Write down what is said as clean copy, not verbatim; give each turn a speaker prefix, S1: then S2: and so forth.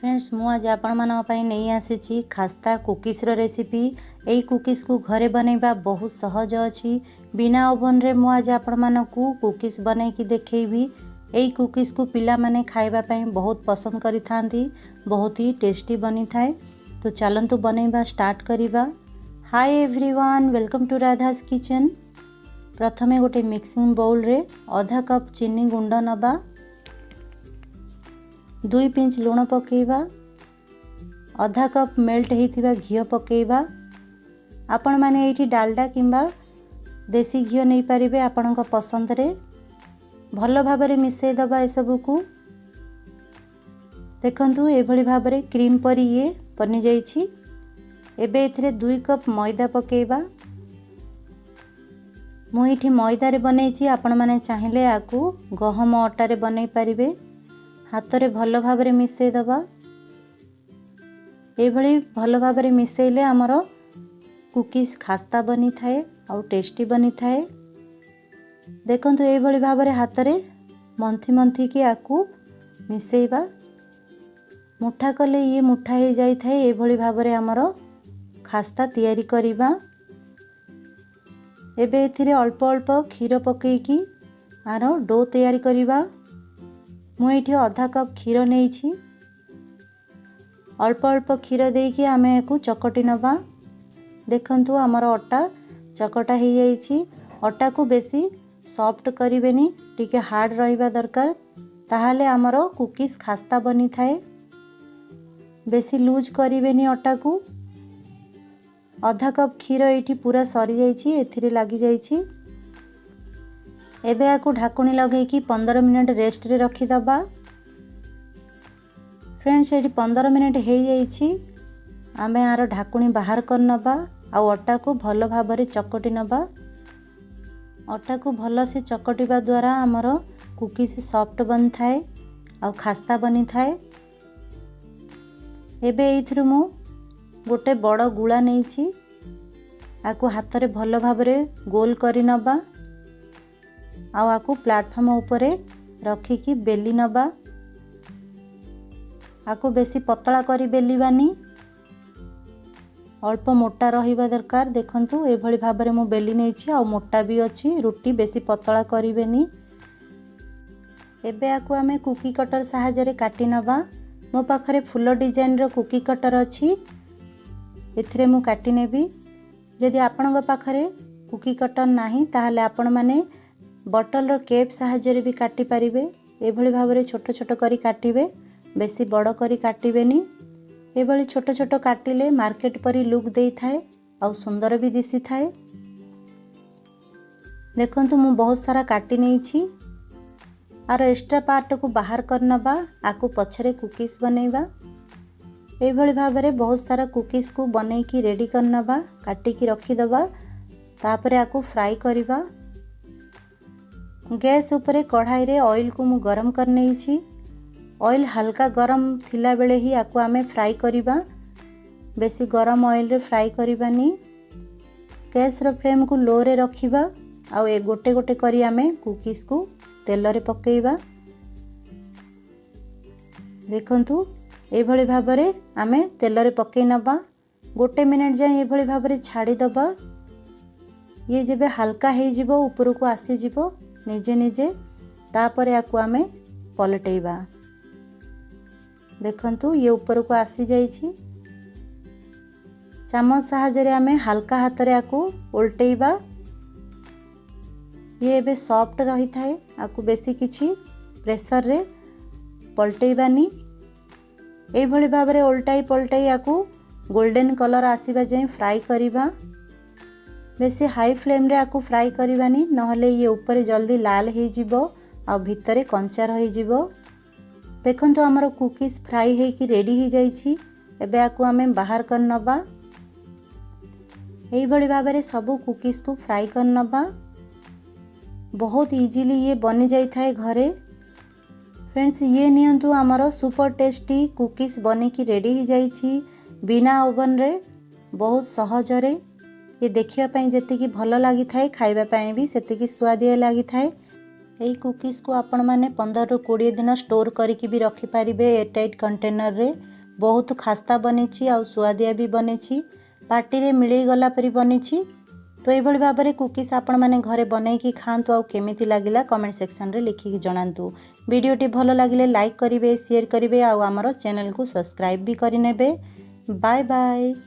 S1: Friends, ମୁଁ ଆଜି ଆପଣମାନଙ୍କ ପାଇଁ ନେଇ ଆସିଛି ଖାସ୍ତା କୁକିଜ୍ର ରେସିପି। ଏଇ କୁକିଜ୍କୁ ଘରେ ବନେଇବା ବହୁତ ସହଜ ଅଛି। ବିନା ଓଭନରେ ମୁଁ ଆଜି ଆପଣମାନଙ୍କୁ କୁକିଜ୍ ବନେଇକି ଦେଖେଇବି। ଏଇ କୁକିଜ୍କୁ ପିଲାମାନେ ଖାଇବା ପାଇଁ ବହୁତ ପସନ୍ଦ କରିଥାନ୍ତି, ବହୁତ ହି ଟେଷ୍ଟି ବନିଥାଏ। ତ ଚାଲନ୍ତୁ ବନେଇବା ଷ୍ଟାର୍ଟ କରିବା। Hi everyone, welcome to Radha's Kitchen. ପ୍ରଥମେ ଗୋଟେ ମିକ୍ସିଂ ବାଉଲ୍ରେ ଅଧା କପ୍ ଚିନି ଗୁଣ୍ଡ ନେବା, 2 ପିଞ୍ଚ ଲୁଣ ପକାଇବା, ଅଧା କପ୍ ମେଲ୍ଟ ହେଇଥିବା ଘିଅ ପକାଇବା। ଆପଣମାନେ ଏଇଠି ଡାଲଡା କିମ୍ବା ଦେଶୀ ଘିଅ ନେଇପାରିବେ ଆପଣଙ୍କ ପସନ୍ଦରେ। ଭଲ ଭାବରେ ମିଶାଇ ଦେବା ଏସବୁକୁ। ଦେଖନ୍ତୁ, ଏଭଳି ଭାବରେ କ୍ରିମ୍ ପରି ଇଏ ବନିଯାଇଛି। ଏବେ ଏଥିରେ 2 କପ୍ ମଇଦା ପକାଇବା। ମୁଁ ଏଇଠି ମଇଦାରେ ବନେଇଛି, ଆପଣମାନେ ଚାହିଁଲେ ଆକୁ ଗହମ ଅଟାରେ ବନେଇ ପାରିବେ। ହାତରେ ଭଲ ଭାବରେ ମିଶାଇ ଦେବା। ଏଇଭଳି ଭଲ ଭାବରେ ମିଶାଇଲେ ଆମର କୁକିଜ୍ ଖାସ୍ତା ବନିଥାଏ ଆଉ ଟେଷ୍ଟି ବନିଥାଏ। ଦେଖନ୍ତୁ, ଏଇଭଳି ଭାବରେ ହାତରେ ମନ୍ଥି ମନ୍ଥିକି ଆକୁ ମିଶାଇବା। ମୁଠା କଲେ ଇଏ ମୁଠା ହେଇଯାଇଥାଏ। ଏଇଭଳି ଭାବରେ ଆମର ଖାସ୍ତା ତିଆରି କରିବା। ଏବେ ଏଥିରେ ଅଳ୍ପ ଅଳ୍ପ କ୍ଷୀର ପକାଇକି ଆର do ତିଆରି କରିବା। ମୁଁ ଏଇଠି ଅଧା କପ୍ କ୍ଷୀର ନେଇଛି। ଅଳ୍ପ ଅଳ୍ପ କ୍ଷୀର ଦେଇକି ଆମେ ଏହାକୁ ଚକଟି ନେବା। ଦେଖନ୍ତୁ, ଆମର ଅଟା ଚକଟା ହେଇଯାଇଛି। ଅଟାକୁ ବେଶୀ ସଫ୍ଟ କରିବେନି, ଟିକେ ହାର୍ଡ଼ ରହିବା ଦରକାର, ତାହେଲେ ଆମର କୁକିଜ୍ ଖାସ୍ତା ବନିଥାଏ। ବେଶୀ ଲୁଜ୍ କରିବେନି ଅଟାକୁ। ଅଧା କପ୍ କ୍ଷୀର ଏଇଠି ପୁରା ସରିଯାଇଛି, ଏଥିରେ ଲାଗିଯାଇଛି। ଏବେ ଏହାକୁ ଢାକୁଣି ଲଗେଇକି 15 ମିନିଟ୍ ରେଷ୍ଟରେ ରଖିଦେବା। ଫ୍ରେଣ୍ଡସ୍, ଏଇଠି 15 ମିନିଟ୍ ହେଇଯାଇଛି। ଆମେ ଆର ଢାକୁଣି ବାହାର କରିନେବା ଆଉ ଅଟାକୁ ଭଲ ଭାବରେ ଚକଟି ନେବା। ଅଟାକୁ ଭଲସେ ଚକଟିବା ଦ୍ୱାରା ଆମର କୁକିଜ୍ ସଫ୍ଟ ବନିଥାଏ ଆଉ ଖାସ୍ତା ବନିଥାଏ। ଏବେ ଏଇଥିରୁ ମୁଁ ଗୋଟେ ବଡ଼ ଗୁଳା ନେଇଛି। ଆକୁ ହାତରେ ଭଲ ଭାବରେ ଗୋଲ କରି ନେବା ଆଉ ଆକୁ ପ୍ଲାଟଫର୍ମ ଉପରେ ରଖିକି ବେଲି ନେବା। ଆକୁ ବେଶୀ ପତଳା କରି ବେଲିବାନି, ଅଳ୍ପ ମୋଟା ରହିବା ଦରକାର। ଦେଖନ୍ତୁ, ଏଭଳି ଭାବରେ ମୁଁ ବେଲି ନେଇଛି ଆଉ ମୋଟା ବି ଅଛି। ରୁଟି ବେଶୀ ପତଳା କରିବେନି। ଏବେ ଆକୁ ଆମେ କୁକି କଟର ସାହାଯ୍ୟରେ କାଟି ନେବା। ମୋ ପାଖରେ ଫୁଲ ଡିଜାଇନର କୁକି କଟର ଅଛି, ଏଥିରେ ମୁଁ କାଟି ନେବି। ଯଦି ଆପଣଙ୍କ ପାଖରେ କୁକି କଟର ନାହିଁ, ତାହେଲେ ଆପଣମାନେ ବଟଲର କେପ୍ ସାହାଯ୍ୟରେ ବି କାଟିପାରିବେ। ଏଭଳି ଭାବରେ ଛୋଟ ଛୋଟ କରି କାଟିବେ, ବେଶୀ ବଡ଼ କରି କାଟିବେନି। ଏଭଳି ଛୋଟ ଛୋଟ କାଟିଲେ ମାର୍କେଟ ପରି ଲୁକ୍ ଦେଇଥାଏ ଆଉ ସୁନ୍ଦର ବି ଦିଶିଥାଏ। ଦେଖନ୍ତୁ, ମୁଁ ବହୁତ ସାରା କାଟି ନେଇଛି। ଆର ଏକ୍ସଟ୍ରା ପାର୍ଟକୁ ବାହାର କରିନେବା, ଆକୁ ପଛରେ କୁକିଜ୍ ବନେଇବା। ଏଇଭଳି ଭାବରେ ବହୁତ ସାରା କୁକିଜ୍କୁ ବନେଇକି ରେଡ଼ି କରିନେବା, କାଟିକି ରଖିଦେବା। ତାପରେ ଆକୁ ଫ୍ରାଏ କରିବା। ଗ୍ୟାସ୍ ଉପରେ କଢ଼ାଇରେ ଅଏଲ୍କୁ ମୁଁ ଗରମ କରିନେଇଛି। ଅଏଲ୍ ହାଲକା ଗରମ ଥିଲାବେଳେ ହିଁ ଆକୁ ଆମେ ଫ୍ରାଏ କରିବା। ବେଶୀ ଗରମ ଅଏଲ୍ରେ ଫ୍ରାଏ କରିବାନି। ଗ୍ୟାସ୍ର ଫ୍ଲେମ୍କୁ ଲୋରେ ରଖିବା ଆଉ ଏ ଗୋଟେ ଗୋଟେ କରି ଆମେ କୁକିଜ୍କୁ ତେଲରେ ପକାଇବା। ଦେଖନ୍ତୁ, ଏଇଭଳି ଭାବରେ ଆମେ ତେଲରେ ପକାଇ ନେବା। ଗୋଟେ ମିନିଟ୍ ଯାଏଁ ଏଇଭଳି ଭାବରେ ଛାଡ଼ିଦେବା। ଇଏ ଯେବେ ହାଲକା ହେଇଯିବ, ଉପରକୁ ଆସିଯିବ ନିଜେ ନିଜେ, ତାପରେ ଆକୁ ଆମେ ପଲଟେଇବା। ଦେଖନ୍ତୁ, ଇଏ ଉପରକୁ ଆସିଯାଇଛି। ଚାମଚ ସାହାଯ୍ୟରେ ଆମେ ହାଲକା ହାତରେ ଆକୁ ଓଲଟେଇବା। ଇଏ ଏବେ ସଫ୍ଟ ରହିଥାଏ, ଆକୁ ବେଶୀ କିଛି ପ୍ରେସରରେ ପଲଟେଇବାନି। ଏଇଭଳି ଭାବରେ ଓଲଟାଇ ପଲଟାଇ ଆକୁ ଗୋଲ୍ଡେନ୍ କଲର୍ ଆସିବା ଯାଏଁ ଫ୍ରାଏ କରିବା। ବେଶୀ ହାଇ ଫ୍ଲେମ୍ରେ ଆକୁ ଫ୍ରାଏ କରିବାନି, ନହେଲେ ଇଏ ଉପରେ ଜଲ୍ଦି ଲାଲ ହେଇଯିବ ଆଉ ଭିତରେ କଞ୍ଚା ରହିଯିବ। ଦେଖନ୍ତୁ, ଆମର କୁକିଜ୍ ଫ୍ରାଏ ହେଇକି ରେଡ଼ି ହେଇଯାଇଛି। ଏବେ ଆକୁ ଆମେ ବାହାର କରିନେବା। ଏଇଭଳି ଭାବରେ ସବୁ କୁକିଜ୍କୁ ଫ୍ରାଏ କରିନେବା। ବହୁତ ଇଜିଲି ଇଏ ବନିଯାଇଥାଏ ଘରେ। ଫ୍ରେଣ୍ଡସ୍, ଇଏ ନିଅନ୍ତୁ, ଆମର ସୁପର ଟେଷ୍ଟି କୁକିଜ୍ ବନିକି ରେଡ଼ି ହେଇଯାଇଛି ବିନା ଓଭନରେ, ବହୁତ ସହଜରେ। ଇଏ ଦେଖିବା ପାଇଁ ଯେତିକି ଭଲ ଲାଗିଥାଏ, ଖାଇବା ପାଇଁ ବି ସେତିକି ସୁଆଦିଆ ଲାଗିଥାଏ। ଏଇ କୁକିଜ୍କୁ ଆପଣମାନେ 15ରୁ 20 ଦିନ ଷ୍ଟୋର୍ କରିକି ବି ରଖିପାରିବେ ଏୟାରଟାଇଟ୍ କଣ୍ଟେନରରେ। ବହୁତ ଖାସ୍ତା ବନିଛି ଆଉ ସୁଆଦିଆ ବି ବନିଛି, ପାଟିରେ ମିଳେଇ ଗଲା ପରି ବନିଛି। ତ ଏଇଭଳି ଭାବରେ କୁକିଜ୍ ଆପଣମାନେ ଘରେ ବନେଇକି ଖାଆନ୍ତୁ ଆଉ କେମିତି ଲାଗିଲା କମେଣ୍ଟ ସେକ୍ସନରେ ଲେଖିକି ଜଣାନ୍ତୁ। ଭିଡ଼ିଓଟି ଭଲ ଲାଗିଲେ ଲାଇକ୍ କରିବେ, ସେୟାର କରିବେ ଆଉ ଆମର ଚ୍ୟାନେଲକୁ ସବସ୍କ୍ରାଇବ୍ ବି କରିନେବେ। Bye bye.